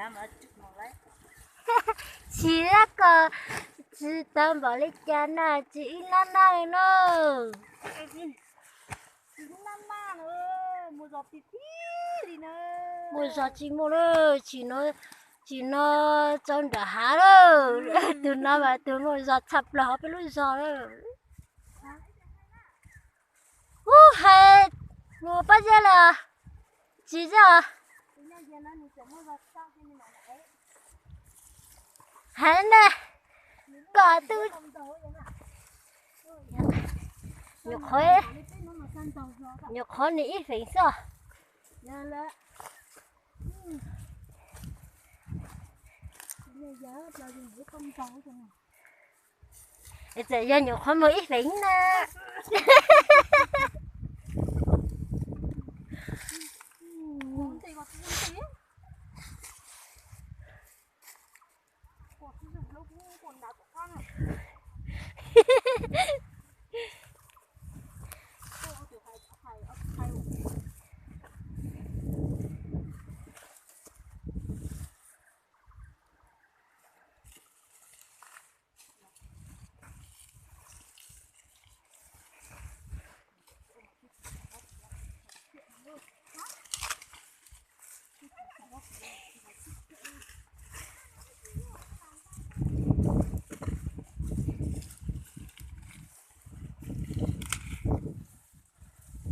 Tsis dab ko, tsis tau npaum li cas na, tsis ib nab nab li na. Mus zos tsis muaj lawm, tsis no, tsis no tso nram hav lawm. Tus no mas tus muaj zog tshaj plaws hauv peb lub zos lawm. Ub, hais mus pab zeb lawm, tsis zeb os. Hais ne, koj twb nyuam qhuav, nyuam qhuav nws ib feem xwb. Es txawm yog nyuam qhuav mus ib feem na.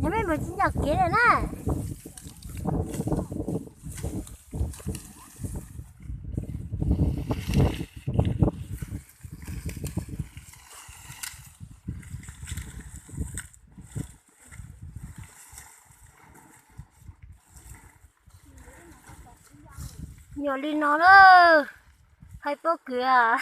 Yog mej mus tsis nco kev lawm na. Nyuam li no na, hais pob kws.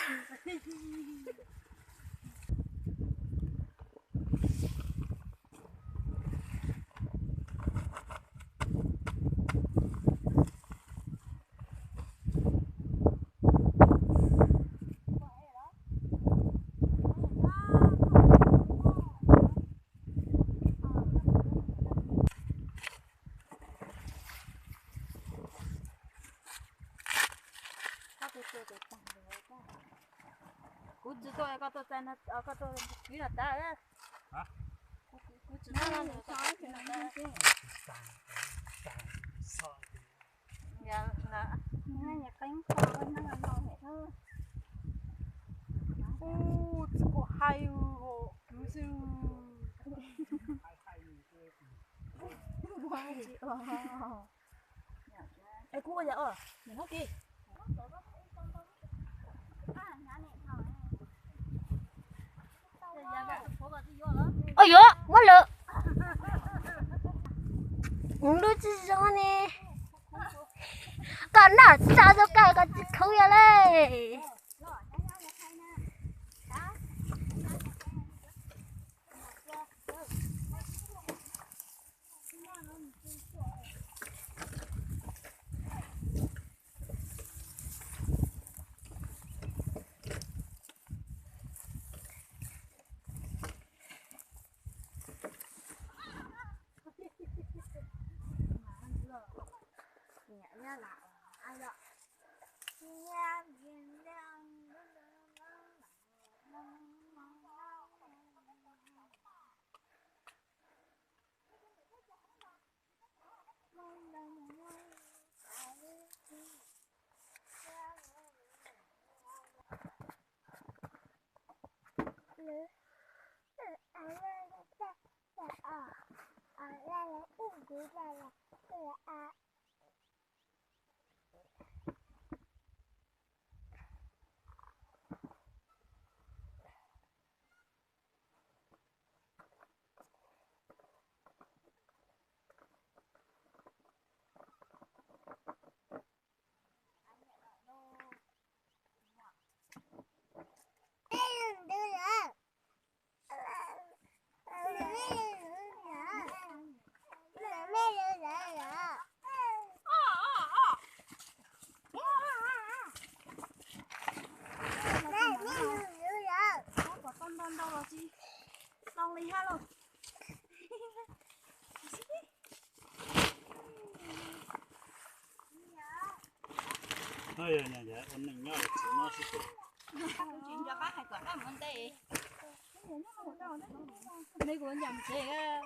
Kuv tsis tuaj, koj tuaj txais no, koj tuaj kwv no tas. Kuv tsis tuaj no, koj kwv no tas. Ub, tsis kuj hais kwv xwb. Es kuv ua yam os, niam hlob kis. Ua yuav muab lawm. Lub tsis zoo ne. Koj noj tso zoo kawg koj tsis khov yog lawm. Tau li hab lauj. No yog ua neej nyob txiv no xwb ces. Kuv tsis nco qab hais kom daj mus ntej. Me kuv ncaim tsev.